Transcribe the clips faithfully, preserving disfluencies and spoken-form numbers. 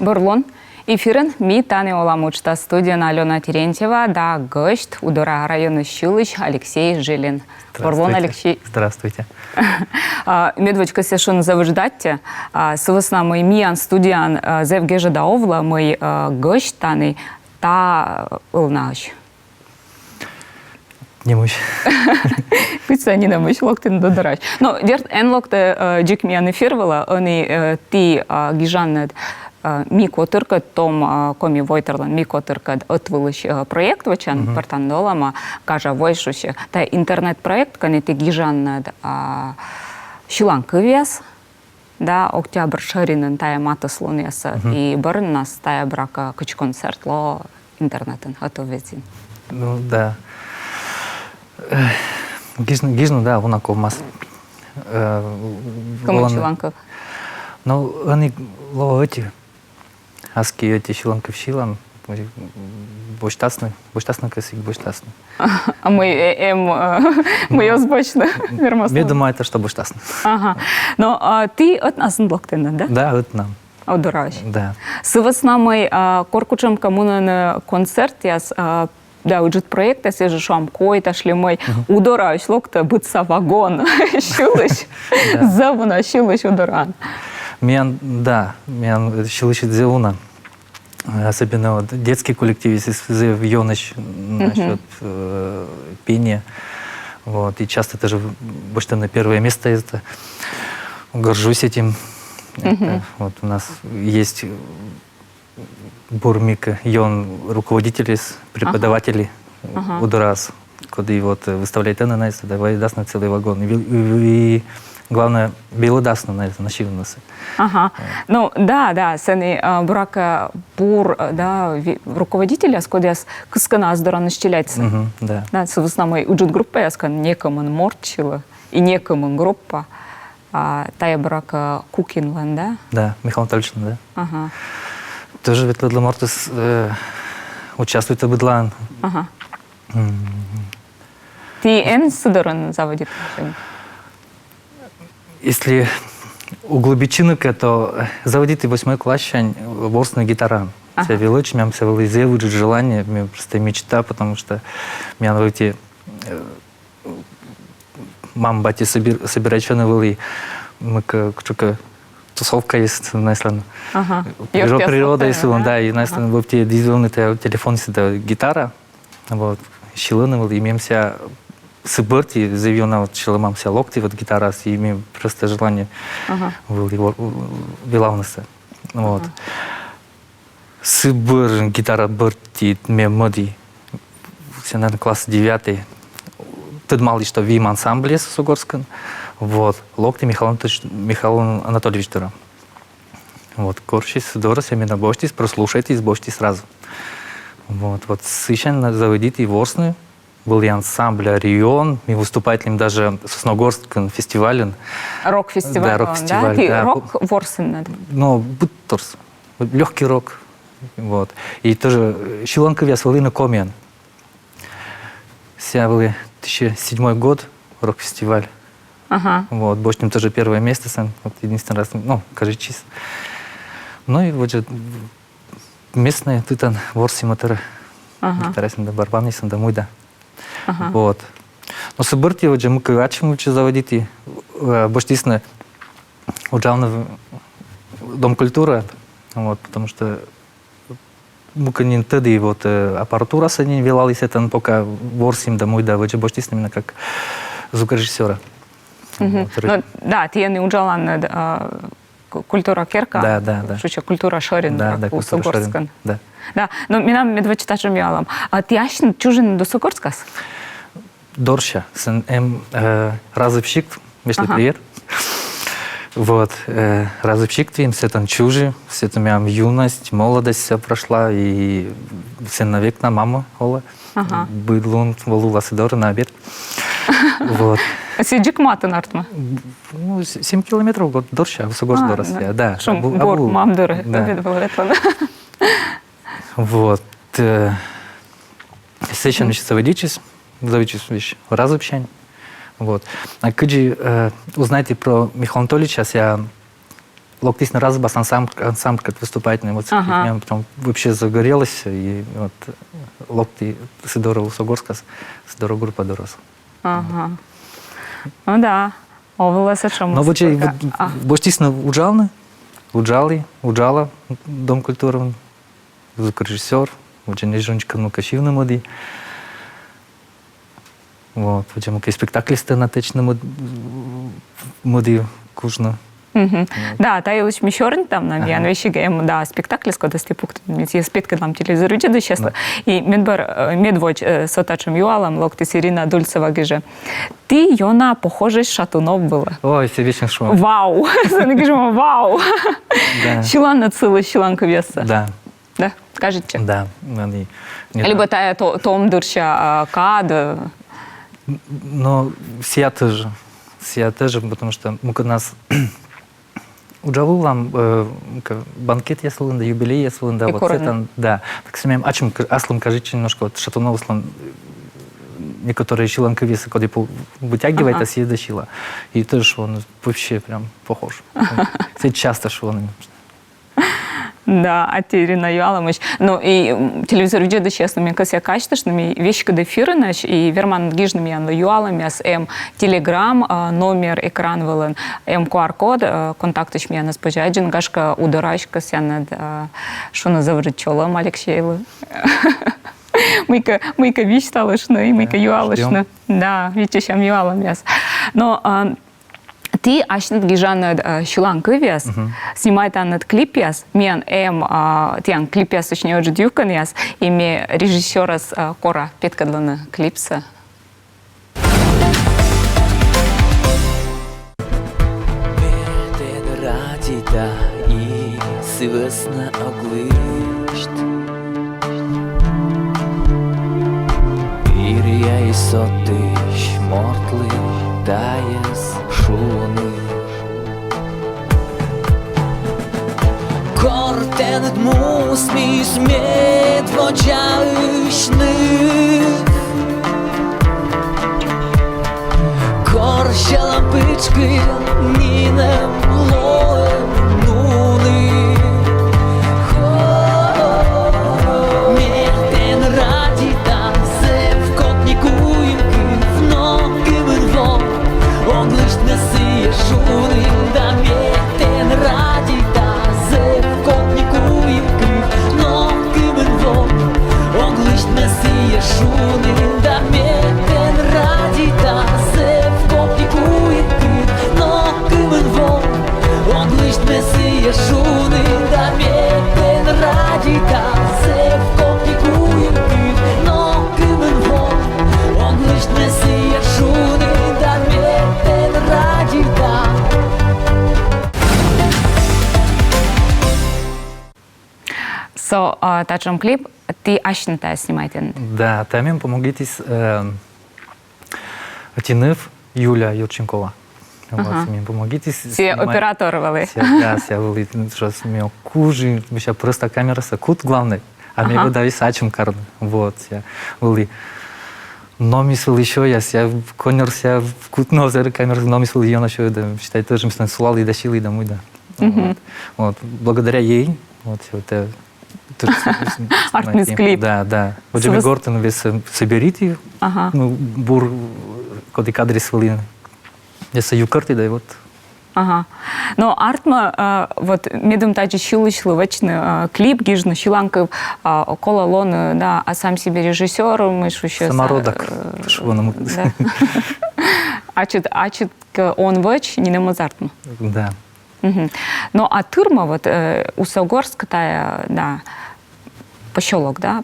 Бур лун. Эфирын «Ми тані олам» уджтас. Студияын Алёна Терентьева да гӧсьт — Удора районысь сьылысь Алексей Жилин. Бур лун, Алексей. Здравствуйте. А, медводз кӧсъя шуны, зэв ыджыд аттьӧ. А, сы вӧсна мый миян студияын, а, зэв гежӧда овлӧ, мый, а, гӧсьт тані та, а, ылнаысь. Нинӧмысь. Кыдз нинӧмысь, локтін Удораысь. Но дерт, эн локтӧй, э, дзик миян эфир вылӧ, ӧні, э, ті, э, гижанныд, э, «Ми котыркӧд», том, э, коми войтырлӧн «Ми котыркӧд» ӧтвылысь, э, проект вӧчан, пӧртан олӧмӧ, «Гажа вой» шусьӧ. Тайӧ интернет-проект, кӧні ті гижанныд, а, сьыланкывъяс, да, октябрь шӧринын тайӧ матыслунъясӧ, и бӧрыннас тайӧ, буракӧ, кыдз концерт лоӧ интернетын, ӧтуввезйын. Ну, да. Э, гижны, гижны, да, уна ковмас. Э, кымын сьыланкыв? Ну, ӧні лоӧ ӧти. Аски ӧти сьыланкыв сьылам, босьтасны, босьтасны кӧсйи, босьтасны. А мый, э, эм, э, мый оз босьтны, вермас? Ме думайта, что босьтасны. Ага. Но, а, ті ӧтнасӧн локтінныд, да? Да, ӧтнам. Удораысь. Да. Сы вӧсна мый, а, кор кутшӧмкӧ мунӧны концертъяс, а, да, ыджыд проектъяс, сідз жӧ, шуам, койтыш ли мый, Удораысь локтӧ быдса вагон сьылысь. Да. Зэв уна сьылысь Удораын. Миян, да, миян сьылысь зэв уна. Особенно вот детский коллектив, если з-, зэв ёнӧсь насчёт, э, пения. Вот, и часто тоже босьтӧны первое место. Это, горжусь этим. Это вот у нас есть бур мыйкӧ ён руководительяс, преподаватели Удораыс, коді вот, э, выставляйтӧны найӧс, да, вайӧдасны целый вагон. И, и, и главное, велӧдасны найӧс, на сьывнысӧ. Ага. Ну, да, да, сэні, а, буракӧ, бур, а, да, ви-, руководительяс, кодъяс кыскӧны ас дорӧ челядьсӧ. Мгм, да. Да, сы вӧсна мый ыджыд группаяскӧд некымын морт сьылӧ, и некымын группа. А тайӧ, буракӧ, Кукинлӧн, да? Да, Михаил Анатольевичлӧн, да. Ага. Тоже ветлӧдлӧ мортыс, э, участвуйтӧ быдлаын. Ага. Ті эн сы дорын заводитны? Если углубитчыны кӧ, то заводиті восьмой классянь ворсны гитараӧн. Ага. Сія велӧдчӧм, миян сія вӧлі зэв ыджыд желание, ме просто мечта, потому что миян вывті, э, мам-батьӧ собир-, собирайтчӧны вӧлі, мыйкӧ, кутшӧмкӧ тусовкаяс найӧслӧн. Ага. Приро-, природаыс вӧлі, да, и найӧслӧн вывті дивитӧны телефонъясысь да гитара. Вот. Сьылӧны вӧлі, и мем сія сы бӧрти, зэв ёна вот сьылӧмам сія локті, вот гитараыс, и мем просто желание вӧлі велавнысӧ. Вот. Сы бӧр гитара бӧрти ме мӧді, сія, наверно, класс девятый. Тӧдмалі, что выйым ансамбль Сосогорскын. Вот. Локті Михаил Анатольевич, Михаил Анатольевич дорӧ. Вот. Корсьыс сы дорӧ, сія менӧ босьтіс, прослушайтіс, босьтіс сразу. Вот. Вот сысянь заводиті ворсны. Вӧлі ансамбль «Орион», ми выступайтлім даже Сосногорскын фестивальын. Рок-фестиваль. Да, рок-фестиваль, да? Ті рок ворсінныд? Ну, быдторсӧ. Лёгкий рок. Вот. И тоже, э, сьыланкывъяс вӧліны комиӧн. Сія вӧлі тысяча седьмой год, рок-фестиваль. Ага. Вот, босьтім тоже первое место сэн, вот, единственный раз, ну, кажитчис. Ну и вот же местный тытӧн ворсім ӧтарӧ. Ага. Гитараясӧн да, барабанъясӧн да, муй да. Ага. Вот. Но сы бӧрти вот же мыйкӧ ачым вот же заводиті, э, босьтісны уджавны в Дом культуры, вот, потому что мыйкӧ нин тӧді вот, э, аппаратурасӧ нин велалі сэтӧн, пока ворсім да муй да, вот же босьтісны именно как звукорежиссёра. Мгм. Вот. Ну, да, ті ӧні уджаланныд, э, Ку-, культура керка. Да, да, да. Шусьӧ, культура шӧрин, да, да, культура шӧрин. Усогорскын. Да. Да. Но менам медводз татшӧм юалӧм. А ті асьныд чужинныд Усогорскас? Дорся. Сэн эм, э, Разыб сикт, вештӧг, ага, привет. Вот, э, Разыб сиктын, сэтӧн чужи, сэтӧн менам юность, молодость вся прошла, и сэн на век на мамӧ олӧ. Ага. Быд лун волывла сы дорӧ на обед. Вот. А сідз жӧ матын артмӧ? Ну, с-, семь километров вот дорся, Усогорск дорас, ну, да. Шум, абу, бур, абу, мам дорӧ, да, обед вылӧ ветлӧны. Вот, э, сэтшӧм ещё заводитчис, заводитчис весь Разыбсянь. Вот. А кыдзи, э, узнайті про Михаила Анатольевича, сія Локтіс на Разыбас ансамбль, ансамбль как выступать на, вот, прям вообще загорелась, и вот локті сы дорӧ Усогорскас, сы дорӧ группа дорас. Ага. Ну да. Овлӧ сэтшӧм. Но вот, вот босьтіс на уджалны, уджалі, уджала Дом культурын, звукорежиссёр, вот, не жончка, ну-ка, сьывны мӧді. Вот, вот, мыйкӧ спектакльястӧ на тэчны мӧд-, мӧді кужны. Да, та йылысь ми сёрнитам на, миян весиг эм, да, спектакльяс, кодӧс ті пуктін, ми сійӧс петкӧдлам телевизор видзӧдысьяслы. И медбӧр, э, медводз, э, со татшӧм юалӧм локтіс, Ирина Дульцева гижӧ: «Ті ёна похожӧсь Шатунов вылӧ». Ой, сійӧ весиг шуа. Вау! Сэні гижӧма: «Вау!» Да. Сьыланныд сылы сьыланкывъяссӧ. Да. Да, кажитчӧ. Да, они не... Либӧ тайӧ то-, том дырся, а, кад, э. Но сійӧ тоже. Сійӧ тоже, потому что мукӧднас уджалам, э, к-, банкетъяс вылын да, юбилейяс вылын да, вот сэтӧн, да. Так сэтшӧм ачым к-, аслым кажитчӧ немножко, вот, Шатуновыслӧн, э, некоторӧй сьыланкывъяс, коді пу-, вытягивает, а сійӧ да сьыла. И тоже он вообще прям похож. Сійӧ часто шуӧны. Да, аттьӧ, Ирина, юалӧмысь. Ну и, м, телевизор видзӧдысьяслы ме кӧсъя казьтыштны, ми веськыд эфирынӧсь, и верманныд гижны миянлы юалӧмъяс, эм Telegram, а, номер экран вылын, эм Q R-код, а, Контактысь миянӧс позьӧ аддзыны, гашкӧ, Удораысь кӧсъянныд, а, шуны зэв ыджыд чолӧм Алексейлы. Мыйкӧ, мыйкӧ висьталыштны, мыйкӧ юалыштны. Да, виччысям юалӧмъяс. Но, а, ті асьныд гижанныд, э, сьыланкывъяс, снимайтанныд клипъяс, миян эм, а, тіян клипъясысь неыджыд юкӧнъяс, и ме режиссёрӧс, э, кора петкӧдлыны клипсӧ. Ме тэн радейта и сы вӧсна ог лысьт. Пиръя и сотысь мортлы тайӧс шуны. Кор тэныд мусмис медводдзаысь ныв, кор сьӧлӧм пытшкын нинӧм лоӧ нуны. Ме тэн радейта зэв кокни куим кыв, но кымын во ог лысьт ме сійӧс шуны. Да, ме тэн радейта зэв кокни куим кыв, но кымын во ог лысьт ме сійӧс шуны. Да, ме тэн радейта зэв кокни куим кыв, но кымын во ог лысьт ме сійӧс шуны. Да, ме тэн радейта зэв кокни куим кыв, но кымын во ог лысьт ме сійӧс шуны. Да, ме тэн радейта. Со, а, татшӧм клип ті асьныд тайӧ снимайтінныд? Да, тайӧ мен помогитіс, э, ӧти ныв Юлия Юрченкова. Вот, ага. Мен помогитіс. Сійӧ снимать, оператор вӧлі. Сійӧ, да, сійӧ вӧлі, ну, что, ме кужи, ме сійӧ просто камерасӧ кут, главное. А ме, ага, ӧд вӧлі ачым карны. Вот, сійӧ вӧлі. Номис вӧлі ещё, я сійӧ коньӧр сійӧ кут, но зэв камера, номис вӧлі ёна ещё, да, считай, тоже, мися, сулалі да, сьылі да, муй да. Мгм. Вот. Вот. Благодаря ей, вот, вот, э, артмис клип. Да, да. Вот же гортын весиг соберитӧ, ага, ну, бур, коді кадрыс вӧлі, весиг юкӧртӧ, да, и вот. Ага. Но артмӧ, а, вот, медым тадзи сьылысьлы вӧчны, а, клип, гижны сьыланкыв, а, колӧ лоны, да, а сам себе режиссёр, мый шусьӧ, самородок, э, шуӧны. Да. Ачыд, ачыд кӧ он вӧч, нинӧм оз артмы. Да. Мгм. Но а тырмӧ вот, э, Усогорск тайӧ, да, посёлок, да,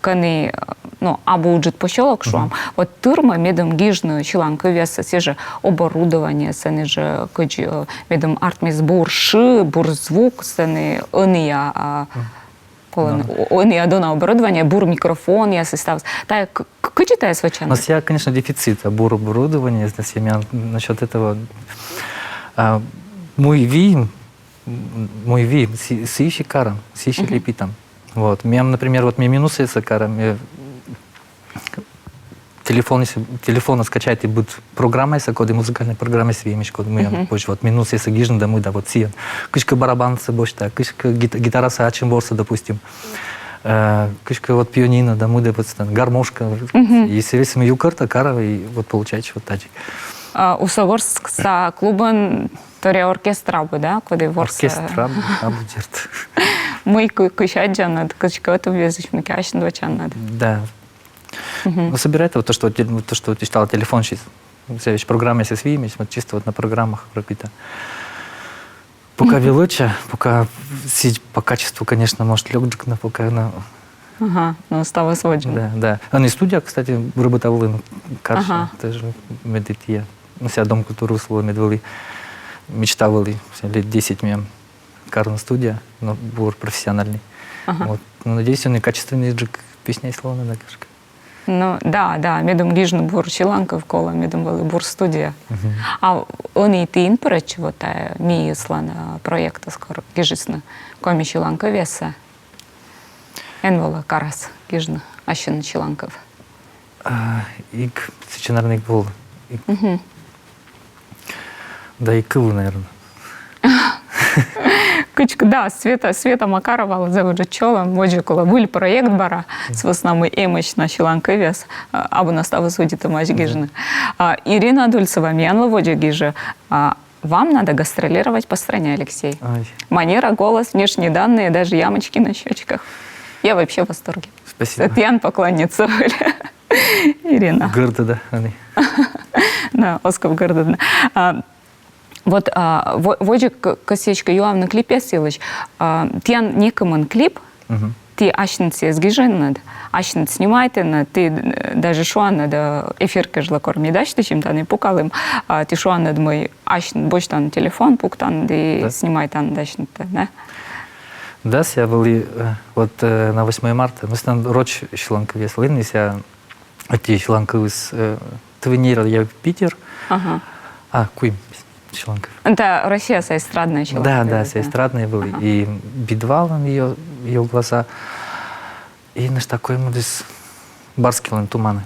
кӧні, э, ну, абу ыджыд посёлок, шуам. Мгм. Вот тырмӧ медым гижны сьыланкывъяссӧ, сійӧ жӧ оборудование, сэні жӧ кыдз, э, медым артмис бур шы, бур звук, сэні ӧнія, а, колӧ, ӧнія дона оборудование, бур микрофонъяс и ставыс. Тайӧ к-, к-, кыдзи тайӧс вӧчан? Но сійӧ, конечно, дефицит, а, бур оборудование, если сійӧ миян насчёт этого, а, муй виим, муй виим, сы-, сыысь и карам, сыысь и лэптам. Вот. Миян, например, вот ми минусъяссӧ карам, э, телефоныс, телефонын скачайтӧй быд программаяссӧ, коді музыкальнӧй программаяс виӧмысь, кодӧс миян позьӧ, вот, менюсӧ гижны да мый да, вот сійӧн. Кыськӧ барабансӧ босьта, кыськӧ гит-, гитарасӧ ачым ворсӧ, допустим. Э, кыськӧ вот пианино да мый да, вот, там, гармошка. И сійӧс весиг юкӧртӧ, карӧ, и вот получайтчӧ вот тадзи. А, Усогорскса клубын торъя оркестр абу, да, коді ворсӧ? Оркестр абу, абу, дерт. Мый кы-, кысь аддзанныд, кыськӧ ӧтуввезйысь мыйкӧ асьныд вӧчанныд? Да. Ну, собирайтӧ вот то, что, те-, то, что вот висьтала, телефонсьыс. Сійӧ весь программаясыс виӧмаӧсь, вот чисто вот на программах пропита. Пока велӧдча, пока сідз по качеству, конечно, может, лёкджык, но пока на... Ага, но ставыс водзын. Да, да. А не студия, кстати, робота вылын карса, тоже медития. Ну, сійӧ Дом культуры условно мед вӧлі, мечта вӧлі, сійӧ лет десять мем карны студия, но бур профессиональный. Вот. Ну, надеюсь, он и качественный джык песня, условно, да, кыськӧ. Ну, да, да, медым гижны бур сьыланкыв колӧ, медым вӧлі бур студия. А ӧні ті эн пырӧдчы вот тайӧ «Мияслӧн», а, проектас, кор гижисны коми сьыланкывъяссӧ? Эн волӧ карас гижны ассьыныд сьыланкыв? А, эг, сэтшӧм, наверно, эг волы. Эг. Да и кывлы, наверно. Кыдзкӧ, да, Света, Света Макаровалы зэв ыджыд чолӧм, водзӧ колӧ выль проект бара, сы вӧсна мый эмӧсь на сьыланкывъяс, а, абу на ставыс удитӧмаӧсь гижны. А, Ирина Дульцева миянлы водзӧ гижӧ, а, вам надо гастролировать по стране, Алексей. Ай. Манера, голос, внешние данные, даже ямочки на щечках. Я вообще в восторге. Спасибо. Тіян поклонница вӧлі. Ирина. Гӧрдӧда, ӧні. Да, оз ков гӧрдӧдны. А, вот, а, во-, водзӧ к-, кӧсъя эськӧ юавны клипъяс йылысь. А, тіян некымын клип, ті асьныд сійӧс гижинныд, асьныд снимайтінныд, ті, э, даже шуанныд, да, эфир кежлӧ, кор ми дасьтысим, тані пукалім, а, ті шуанныд, мый асьныд босьтанныд телефон, пуктанныд и снимайтанныд асьныд, да? Да, сійӧ вӧлі, э, вот, э, на восьмое марта, ну, сэн роч сьыланкывъяс вӧліны, сійӧ ӧти сьыланкывыс, э, «Ты венера, я Юпитер». Ага. А, куим сьыланкыв. Это Россияса эстрадная сьыланкыв. Да, да, сійӧ эстрадная вӧлі. И «Би-двалӧн», «Её, её глаза». И нӧшта куим мӧдыс «Барскийлӧн туманы».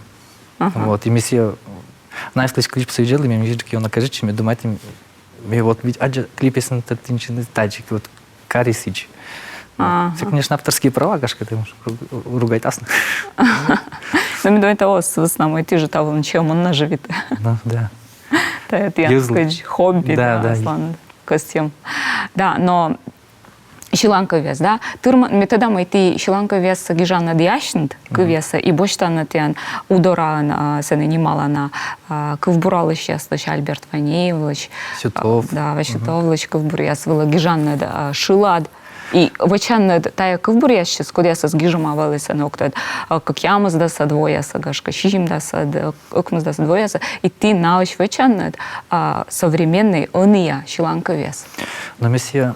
Ага. Вот, и ми сійӧ, найӧ вылысь клипсӧ видзӧдлім, и мем йиджик ёна кажитчӧ, ме думайті, ме вот вед-, аддза клипсӧ, сэн тэнсьыны тадзи, вот кари сідз. Вот. Ага. Сійӧ, конечно, авторские права, гашкӧ, тэ можешь ру-, ругайтасны. Но ме думайта, оз, сы вӧсна мый ті жӧ та вылын сьӧмын наживитӧ. Ну, да. Тайӧ тіян кыдз хобби, да, да, асланыд кӧсйӧм. Да, но сьыланкывъяс, да. Тырман, ме тӧда, мый ті сьыланкывъяссӧ гижанныд и асьныд кывъяссӧ, и босьтанныд тіян Удораын, а, сэні нималана, а, кывбуралысьяслысь, Альберт Ванеевлысь, Сютов. А, да, Васютовлысь кывбуръяс вылӧ гижанныд, а, шылад. И вӧчанныд тайӧ кывбуръяссьыс, кодъясӧс гижӧма вӧлі сэні, ог тӧд, а, кӧкъямысдасӧд воясӧ, гашкӧ, сизимдасӧд, э, ӧкмысдасӧд воясӧ, и ті наысь вӧчанныд, а, современнӧй, ӧнія сьыланкывъяс. Но ме сійӧ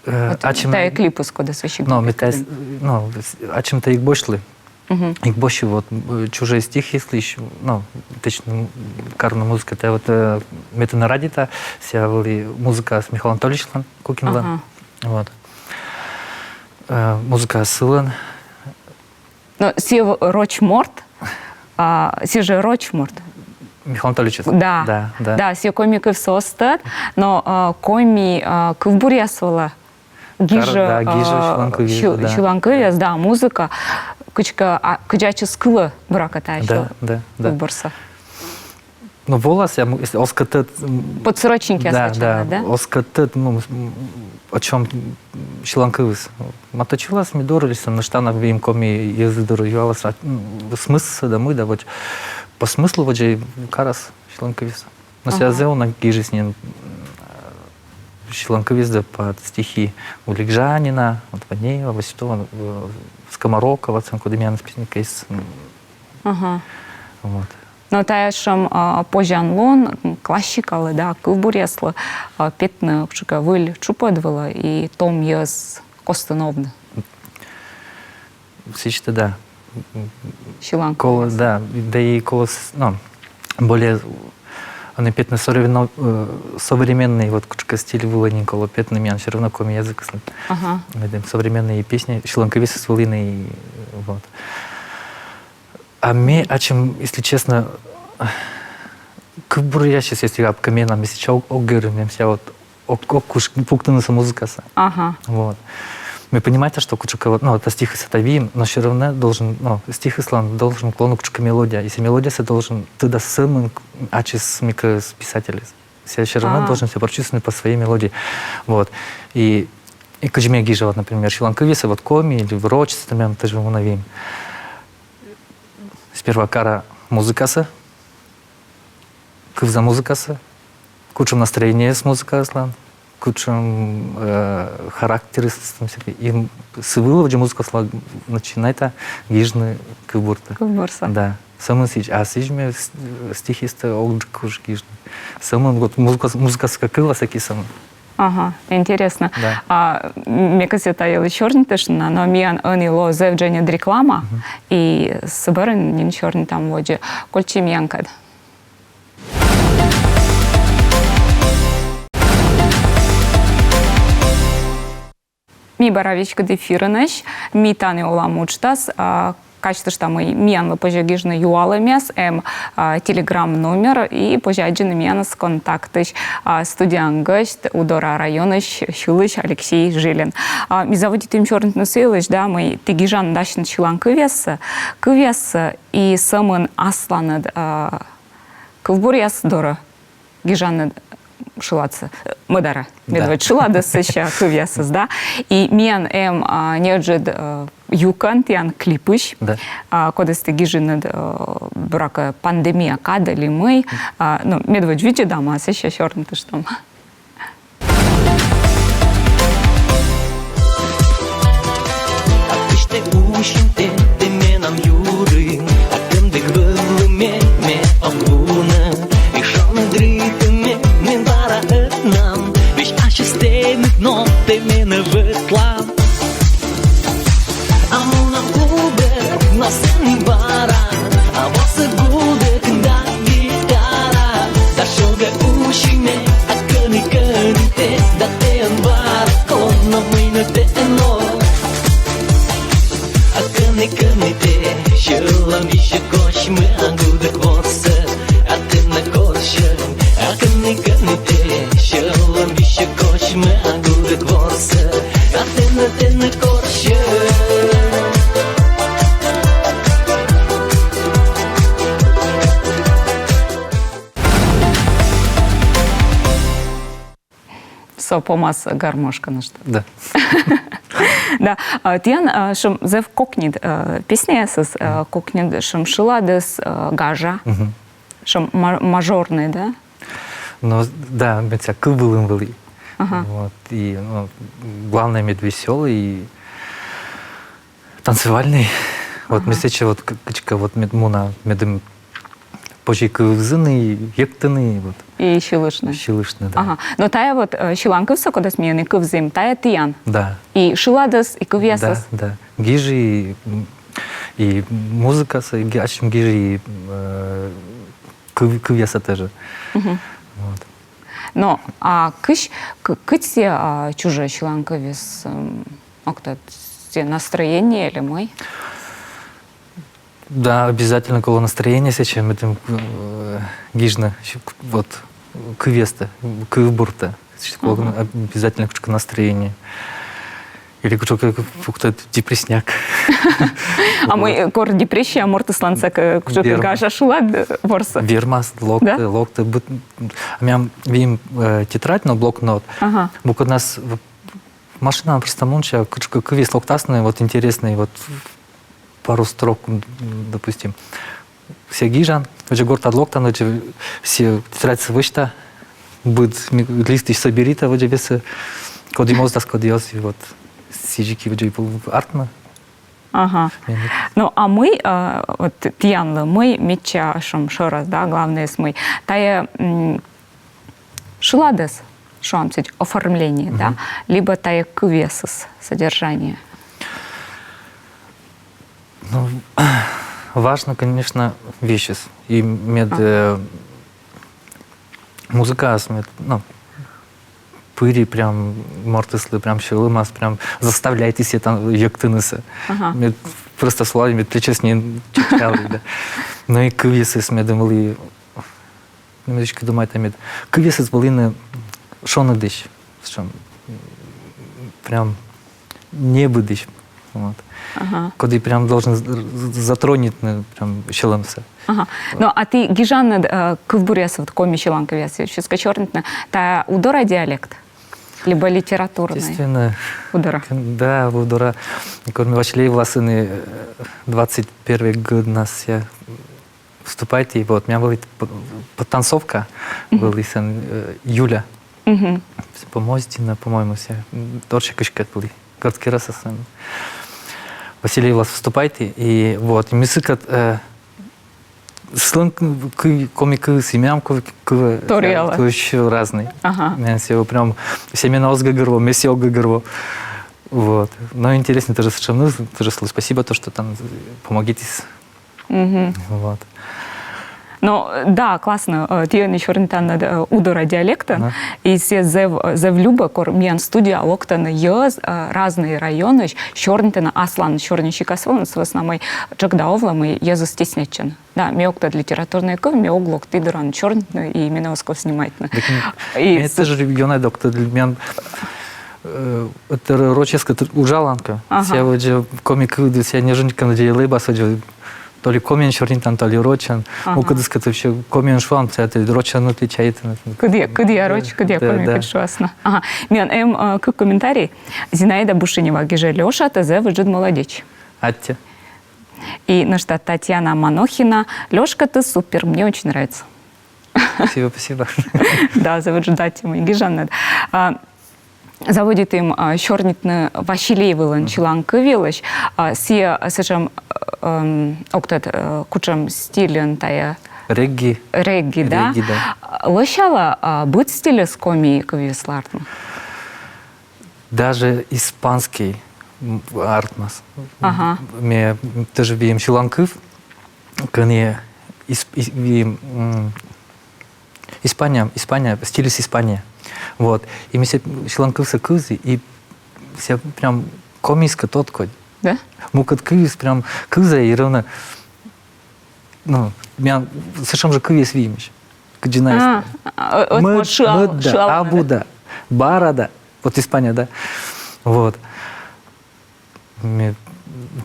Э, вот ачым тайӧ клипыс, кодӧс весиг. Но, ме тайӧс, но, с-, ачым тайӧ эг босьтлы. Эг босьтлы, вот, э, чужӧй стихъяслысь, но, точнӧ, м, карны музыка, тайӧ вот, э, ме тэнӧ радейта, сійӧ вӧлі музыка Михаил Анатольевичлӧн, Кукинлӧн. Ага. Вот. Э, музыка сылӧн. Но сійӧ в-, роч морт, а, сійӧ жӧ роч морт. Михаил Анатольевич. Да. Да, да. Да, сійӧ коми кывсӧ оз тӧд, но, а, коми, а, кывбуръяс вылӧ гижӧ, да, гижӧ, а, сьыланкывъяс, сьыл-, да. Сьыланкывъяс, да, музыка. Кыдзкӧ, а, кыдз ачыс кылӧ, буракӧ, тайӧ сьылан-, да, да, да, кывбурсӧ. Ну, волас, я, м, если оз кӧ тӧд, м, подсрочникъяс, да, вӧчан, да, да? Оз кӧ тӧд, ну, м, о чём, м, сьыланкывйыс. Матӧ чылас ми дорӧ, если нӧшта на вим коми йӧзыс дорӧ юалас, а, м, смысл да мый да, вот, по смыслу вот жӧ карас сьыланкывйыс. Но сійӧ зэв ёна гижис нин, м, сьыланкывйыс да под стихи Уликжанина, вот, Ванеева, Васютова, э, Скоморокова, вот, сэн, коді миян песня кӧ эз, м, ага. Вот. Но тайӧ сэтшӧм, а, позянлун, м, классикалы, да, кывбуръяслы, а, петны кутшӧмкӧ выль тшупӧд вылӧ и том йӧз костын овны. Сідзтӧ да. Сьыланкывйыс. Колӧ, да, да и колӧ с-, ну, более, ӧні петны современно-, э, современный, вот, кутшӧмкӧ стиль вылӧ нин колӧ петны, миян всё равно коми языкыслы. Ага. Медым современные песни, сьыланкывйыс вылын и, вот. А ме ачым, если честно, кывбуръяссьыс, если ап кӧ менам, если ча ог, ог гӧры, мем ся вот ог, ог куш пуктыны со музыкасӧ. Ага. Вот. Ме понимаю, что кучка вот, ну, это стихыс, это вим, но все равно должен, ну, стихыслӧн должен колны кучка мелодия. Если мелодиясӧ должен, тогда сӧмын ачыс мыйкӧ писатель. Ся все равно должен ся прочувствовать по своей мелодии. Вот. И, и кыдз ме гижа, вот, например, сьыланкывъяссӧ, вот, коми или в рочыс, там, тоже мунам вим. Сперва кара музыкасӧ, кывза музыкасӧ, кутшӧм настроениеыс музыкаыслӧн, кутшӧм, э, характерыс, там, всякӧй. И сы вылӧ уже музыкасӧ начинайта гижны кывбуртӧ. Кывбурсӧ. Да. Сӧмын сідз, а сідз ме с-, стихъястӧ ог куш гижны. Сӧмын вот музыка, музыкасӧ кӧ кывлас, сэки сӧмын. Ага, интереснӧ. Да. А ме кӧсъя та йылысь сёрнитыштны, но миян ӧні лоӧ зэв дженьыд реклама, и сы бӧрын нин сёрнитам водзӧ. Кольччӧй миянкӧд. Ми бара веськыд эфирынӧсь, ми тані олам уджтас, а, казьтышта, мый миянлы позьӧ гижны юалӧмъяс, эм, а, телеграм номер, и позьӧ аддзыны миянӧс Контактысь, а, студияын гӧсть Удора районысь сьылысь Алексей Жилин. А, ми заводитім сёрнитны сы йылысь, да, мый ті гижанныд ассьыныд сьыланкывъяссӧ, кывъяссӧ, и сӧмын асланыд, а, кывбуръяс дорӧ гижанныд шыладсӧ, э, мӧдарӧ. Да. Медводз шыладыс, сэсся кывъясыс, да. И миян эм, а, неыджыд, э, юкӧн тіян клипысь, да, а, кодӧс ті гижинныд, э, буракӧ, пандемия кадӧ ли мый, а, ну, медводз видзӧдам, а сэсся сёрнитыштам. А кысь тэ усин, тэ, тэ менам юрын, а кӧмдык вӧлі ме, ме ог вунӧ. И шоныд рытын ме, мен бара ӧтнам, весь ассьыс тэнад, но тэ менӧ вӧтлан. А муна клубӧ, но сэні бара, а ворсӧ гудӧк да гитара. Да шогӧ усин ме, а кӧні, кӧні тэ, да тэӧн бара, колӧ но мый нӧ тэӧн лоӧ. А кӧні, кӧні тэ, сьӧлӧм висьӧ косьмӧ, а гудӧк ворсӧ, а тэ нӧ корсьӧ. А кӧні, кӧні тэ, сьӧлӧм висьӧ косьмӧ, а гудӧк ворсӧ, а тэ нӧ, тэ нӧ корсьӧ. Со помас гармошка нӧшта. Да. Да. А, тіян, а, сэтшӧм зэв кокньыд, а, песняясыс, а, кокньыд, сэтшӧм шыладыс, а, гажа. Мгм. Сэтшӧм ма-, мажорнӧй, да? Ну, да, мед ся кыв вылын вӧлі. Ага. Вот, и, ну, главное, мед весёлый, и танцевальный. Вот, ага, ме сэтчӧ вот к-, кыдзкӧ вот мед муна, медым позьӧ кывзыны, йӧктыны, вот. И сьылыштны. Сьылыштны, да. Ага. Но тайӧ вот, э, сьыланкывсӧ, кодӧс ми ӧні кывзім, тайӧ тіян. Да. И шыладыс, и кывъясыс. Да, да. Гижи, и, м, и музыкасӧ, и ги-, ачым гижи, и, э, кыв-, кывъясӧ тоже. Мгм. Вот. Но, а кысь-, к-, кыдз сійӧ, а, чужӧ сьыланкывйыс, м, ог тӧд, сійӧ настроение ли мый? Да, обязательно колӧ настроение сэтчӧ, медым, э, гижны, щ-, вот, кывъястӧ, кывбуртӧ. Сэтчӧ колӧ обязательно кутшӧмкӧ настроение. Или кутшӧмкӧ, кутшӧмкӧ депрессняк. А мый, кор депрессия, мортыслӧн сэк, э, кутшӧмкӧ гажа шылад, э, ворсӧ? Вермас, локтӧ, да? Локтӧ, быт-, миян вим, э, тетрадь, но блокнот. Ага. Мукӧднас в-, машинаын просто мунан, кутшӧмкӧ кывъяс локтасны, вот интересный, вот пару строк, м, допустим. Сійӧ гижан, водзӧ гортад локтан, водзӧ сійӧ тетрадьсӧ вӧчта, быд ми-, листысь соберита, водзӧ весӧ, коді моздас, коді оз, и вот сідзи кӧ водзӧ артмӧ. Ага. Ну, а мый, а, вот тіянлы, мый медся сэтшӧм шӧрас, да, главнӧйыс мый. Тайӧ, м, шыладыс, шуам сідз, оформление, да, либӧ тайӧ кывъясыс, содержание? Ну, важно, конечно, весьыс. И мед, э, музыкаыс, мед, ну, пыри прям мортыслы, прям сьӧлӧмас, прям заставляйтіс сійӧс там йӧктынысӧ. Ага. Мед просто словами плечес не чекчал, да. Но и кывъёсыс медым вӧлі, ну, мӧдыськӧ думайта, мед кывъёсыс вӧліны шоныдысь, прям небыдысь. Вот. Ага. Коді прям должен з- затронуть, ну, прям сьӧлӧмсӧ. Ага. Но а ті гижанныд кывбуръясыд, вот, коми сьыланкывъясыд, сійӧс кӧ сёрнитны, тайӧ удора диалект либӧ литературнӧй? Естественно. Удора. Да, удора. Кор ме «Василей» выласны двадцать первый годнас я выступайті, вот, у меня была подтанцовка, вылі сэн, э, Юля. По-моему, Моздина, по-моему, сэн, торча кыськӧд вылі. Городскӧй рӧсас сэн. «Василей» вылас выступайті, и вот, и ми сыкӧд, э, сьыланкыв, коми кывсӧ, и менам кыв, кыв, торъялӧ. Кыв разный. Ага. Мен сійӧ прям, сійӧ менӧ оз гӧгӧрво, ме сійӧс ог гӧгӧрво. Вот. Но интереснӧ тоже совершенно, тоже слово спасибо, то, что там помогитесь. Вот. Но да, классно. Э, ті ӧні сёрнитанныд, э, удора диалектӧн. Ага. И сійӧ зэв, э, зэв любӧ, кор миян студияӧ локтӧны йӧз, э, разнӧй районысь, сёрнитӧны асланыс сёрнисикас вылын, сы вӧсна мый тшӧкыда овлӧ, мый йӧзыс стесняйтчӧны. Да, ме ог тӧд литературнӧй кыв, ме ог лок ті дорӧ сёрнитны, и менӧ оз ков снимайтны. И ме тоже ёна ог тӧд, миян, э, это рочӧскӧд уджалан кӧ. Ага. Сійӧ вот жӧ коми кыв, сійӧ ньӧжйӧникӧн жӧ лэбас, вот жӧ то ли комиӧн сёрнитан, то ли рочӧн. Ага. Мукӧдыскӧд вообще комиӧн шуан, сійӧ рочӧн отличайтӧны. Кыдзи, кыдзи роч, кыдзи коми кыв шуасны. Ага. Миян эм, э, кык комментарий. Зинаида Бушенева гижӧ: «Лёша, тэ зэв ыджыд молодеч». Аттьӧ. И нӧшта Татьяна Манохина: «Лёшка, ты супер, мне очень нравится». Спасибо, спасибо. Да, зэв ыджыд аттьӧ, мый гижанныд. А, заводитім, а, сёрнитны «Василей» вылын сьыланкыв йылысь. А, сійӧ сэтшӧм, эм, ог тӧд, э, кутшӧм стильын тайӧ. Регги. Регги, да? Регги, да. Лӧсялӧ, а, быд стильыс коми кывйыслы артмӧ? Даже испанский, м, артмас. Ага. Ме тоже выйим сьыланкыв, кӧні ис-, ис-, выйим, м, Испания, Испания, стильыс Испания. Вот. И ме сійӧ сьыланкывсӧ кывзі, и сійӧ прям комиыскӧд ӧткодь. Да? Мукӧд кывйыс прям кывза и ровно, ну, миян сэтшӧм жӧ кывйыс выйимӧсь. Кыдзи на... А, а, вот, мӧд, вот шыа-, мӧд да, шыа-, абу да, бара да. Вот Испания, да. Вот. Ме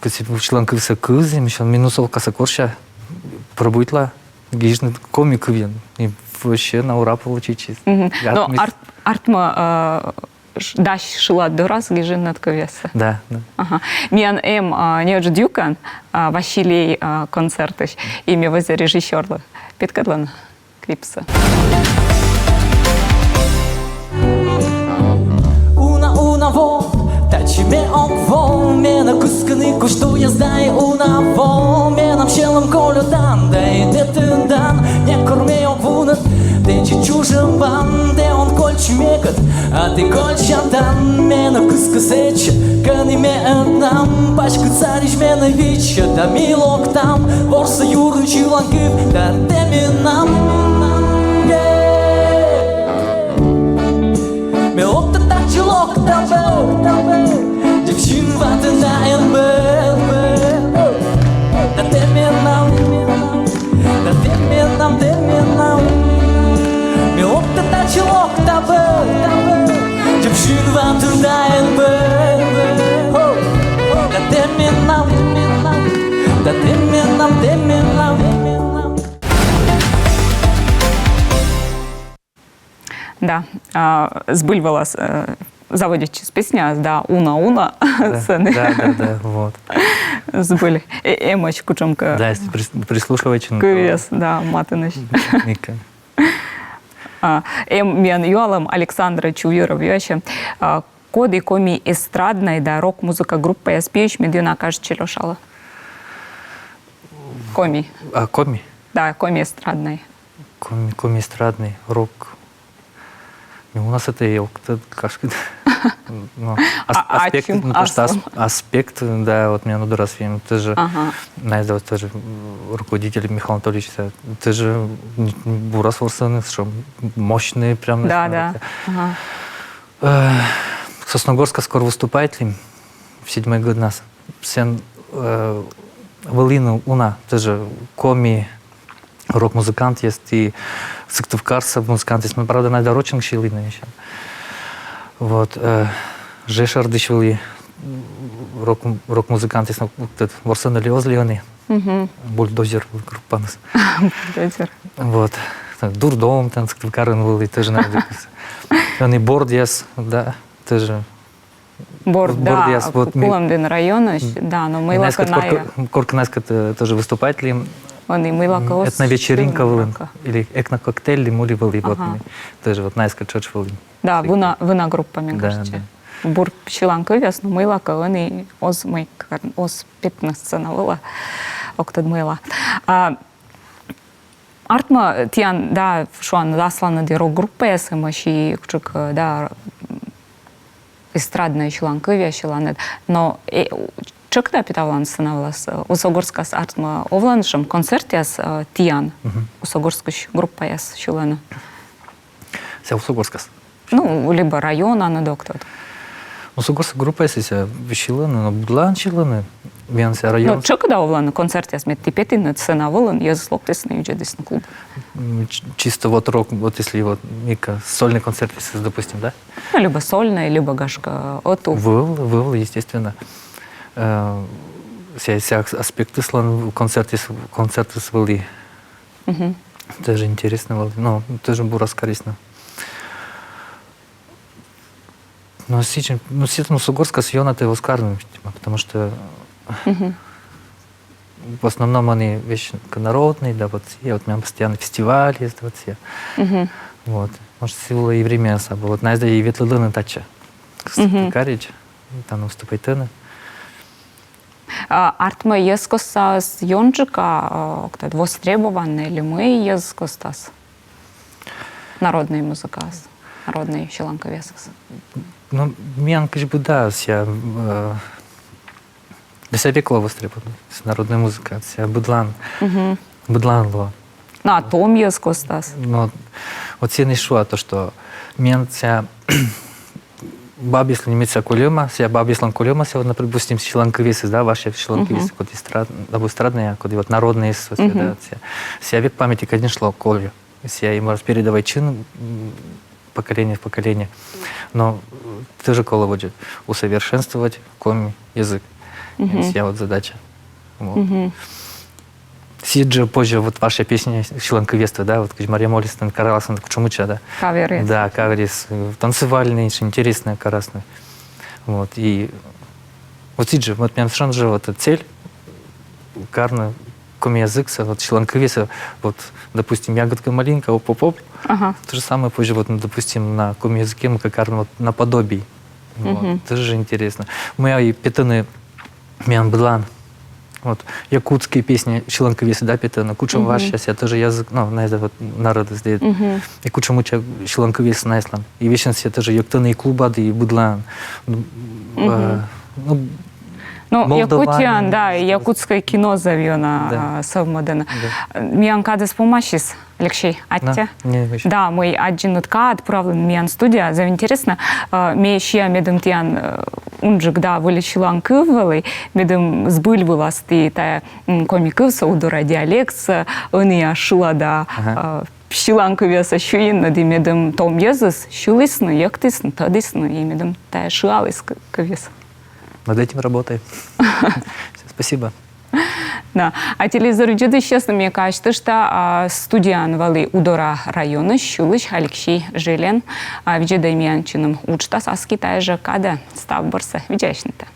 кӧсъя сьыланкывсӧ кывзі, мися, минусовкасӧ корся, пробуйтла гижны коми кывйӧн. И вообще на ура получитчис. Мгм. Но арт-, артмӧ, э, ш-, дась шылад дорас гижинныд кывъяссӧ. Да, да. Ага. Миян эм, а, неыджыд юкӧн, а, «Василей», а, концертысь. И ме вӧзъя режиссёрлы петкӧдлыны клипсӧ. Уна, уна во, тачӧ ме ог во, менӧ кыскӧны кузь туяс да и уна во. Менам сьӧлӧм кольӧдан да и тэ тӧдан, некор ме ог вунӧд тэнсьыд чужӧмбан. Тэ он кольччы мекӧд, а тэ кольччатан. Менӧ кыскӧ сэтчӧ, кӧні ме ӧтнам, паськыд саридз менӧ виччӧ да ми локтам ворсӧ юрын сьыланкыв да тэ менам. Ме локта татчӧ, локта бӧр, дзебсьыны ватӧ да эн бӧр. Да тэ менам, да тэ менам, тэ менам. Ме локта татчӧ, локта бӧр, дзебсьыны ватӧ да эн бӧр. Да тэ менам, да тэ менам, тэ менам. Да, а, збыль вылас, э, заводитчис песня, да, уна-уна, да, сэні. Да, да, да, вот. Збыль. Э, эмӧсь кутшӧмкӧ. Да, если прис-, прислушивайтчыны, то... Кывъяс, да, матынӧсь. Мика. А, эм миян юалӧм, Александра Чувьюров юасьӧ. А, коді коми эстраднӧй да рок-музыка группаяс пиысь мед ёна кажитчӧ Лёшалы? Коми. А, коми? Да, коми эстраднӧй. Коми, коми эстраднӧй, рок. Ну, у нас это и ог тӧд, кашкыд. Ну, ас-, а, аспект, ачым, ну, то, что ас-, аспект, да, вот меня ну раз тоже, ага, на это вот тоже, м, руководитель Михаил Анатольевич, э, тоже н-, н-, бура ворсӧны, что мощные прям. Да, да. Ага. Э, Сосногорска скоро выступайтлім, в седьмой годнас. Сэн Э, вӧліны уна тоже коми рок-музыкантъяс, и сыктывкарса музыкантъяс. Ну, правда, найда рочӧн сьыліны ещё. Вот, э, Жешӧрдысь вӧлі рок, рок-музыкантъяс, ну, вот этот, ворсӧны ли оз ли ӧні. Бульдозер группаныс. Бульдозер. Вот. Дурдом там Сыктывкарын вӧлі тоже найдыкыс. Ӧні Бордъяс, да, тоже. Борд, да, Бордъяс, вот ми- Кулӧмдін районысь, да, но мыйлакӧ найӧ. Коркӧ найӧскӧд тоже выступайтлім. Ӧні мыйлакӧ оз этновечеринка вылын. Или этнококтейль ли мый ли вӧлі, вот ми тоже вот найӧскӧд тшӧтш вӧлім. Да, вына, вына группа, мне кажется. Да, да. Бур сьыланкывъяс, но мыйлакӧ ӧні оз мыйкӧ, оз петны сцена вылӧ, ог тӧд мыйла. А, артмӧ, тіян, да, шуан, асланыд рок-группаяс эмӧсь и кутшӧмкӧ, да, эстраднӧй сьыланкывъяс сьыланныд. Но, э, тшӧкыда петавлан сцена вылас, э, Усогорскас, артмӧ, овлӧны сэтшӧм концертъяс, э, тіян, Усогорскысь группаяс сьылӧны? Сія Усогорскас. Ну, либӧ районын, ог тӧд. Усогорскысь группаяс сія сьылӧны, но быдлаын сьылӧны. Миян сія район. Но тшӧкыда овлӧны концертъяс, мед ті петінныд сцена вылын, йӧзыс локтісны, видзӧдісны клуб. М, ч-, чисто вот рок, вот если вот мыйкӧ сольнӧй концертъяс, допустим, да? Ну, либӧ сольнӧй, либӧ, гашкӧ, ӧтув. Вӧлі, вӧлі, естественно. Э, сія, сія аспектыслӧн концертъяс, концертъяс вӧлі. Тоже интереснӧ вӧлі, но тоже бурас карисны. Но сэтшӧм, ну, сэтшӧм Усогорскас ёна тэ оз карны, видимо, потому что в основном они весь народный, да, вот, и вот миян постоянно фестиваль есть, вот, сія. Вот. Может, сія вылӧ и время абу. Вот, найӧ да и ветлӧны татчӧ. Карич, там выступайтӧны. А, артмӧ, йӧзкостас ёнджыка, а, ог тӧд, востребованнӧй ли мый йӧзкостас? Народнӧй музыкаыс, народнӧй сьыланкывъясыс. Ну, миян кыдз бы да, сія, э, да сія век лоӧ востребованнӧй, сія народнӧй музыка, сія быдлаын, быдлаын лоӧ. Ну, а том йӧзкостас? Ну, вот сійӧн и шуа то, что миян сія бабъяслӧн, мед сія кольӧма, сія бабъяслӧн кольӧма, сія вот, например, допустим, сьыланкывъясыс, да, важ сія сьыланкывъясыс, коді эстрад-, абу эстраднӧй, а коді вот народнӧйыс, вот сія, да, сія. Сія век памятьӧ, конечно, кольӧ. Сія и морас передавайтчыны, м, поколение в поколение. Но, э, тоже колӧ водзӧ усовершенствовать коми язык. Сія вот задача. Вот. Сідз жӧ позьӧ вот важ сія песня сьыланкывъястӧ, да, вот кыдз Мария Молисын караласны, кутшӧм мыча, да. Каверъяс. Да, каверъяс, э, танцевальный, ещё интересно карасны. Вот, и вот сідз жӧ, вот миян сэтшӧм жӧ вот цель карны коми языксӧ, вот сьыланкывъяссӧ, вот, допустим, «Ягодка-малинка», «Оп-оп-оп». Ага. То же самое позже, вот, ну, допустим, на коми языке мыйкӧ карны вот наподобие. Вот. Тоже интересно. Мыйӧ и петӧны миян быдлаын. Вот. Якутские песни сьыланкывъяссӧ, да, петӧны. Кутшӧм важ сія тоже язык, ну, найӧ да вот народыс, да. И кутшӧм мыча сьыланкывъяс найӧслӧн. И весьӧн сія тоже йӧктӧны и клубад, и быдлаын. М, э, ну, Ну, молдаванин, Якутияын, да, и якутскӧй кино зэв ёна, а, сӧвмӧдӧны. Да. Миян кадыс помасис, Алексей, аттьӧ. Да, мый аддзинныд кад, пуравлін миян студияӧ, зэв интереснӧ. Э, ме сиа, медым тіян, э, унджык да выль сьыланкыв вӧлі, медым збыль вылас ті тайӧ, м, коми кывсӧ, Удора диалектсӧ, ӧнія шылада, э, сьыланкывъяссӧ сюйинныд, и медым том йӧзыс сьылісны, йӧктісны, тӧдісны, и медым тайӧ шыаліс к-, кывйыс. Над этим работаем. Всё, спасибо. Да. А телевизор видзӧдысьяслы ме казьтышта, а, студияын вӧлі Удора районысь сьылысь Алексей Жилин. А, видзӧдӧй миян чиным уджтас аски тайӧ жӧ кадӧ. Став бурсӧ, видзасьлытӧдз.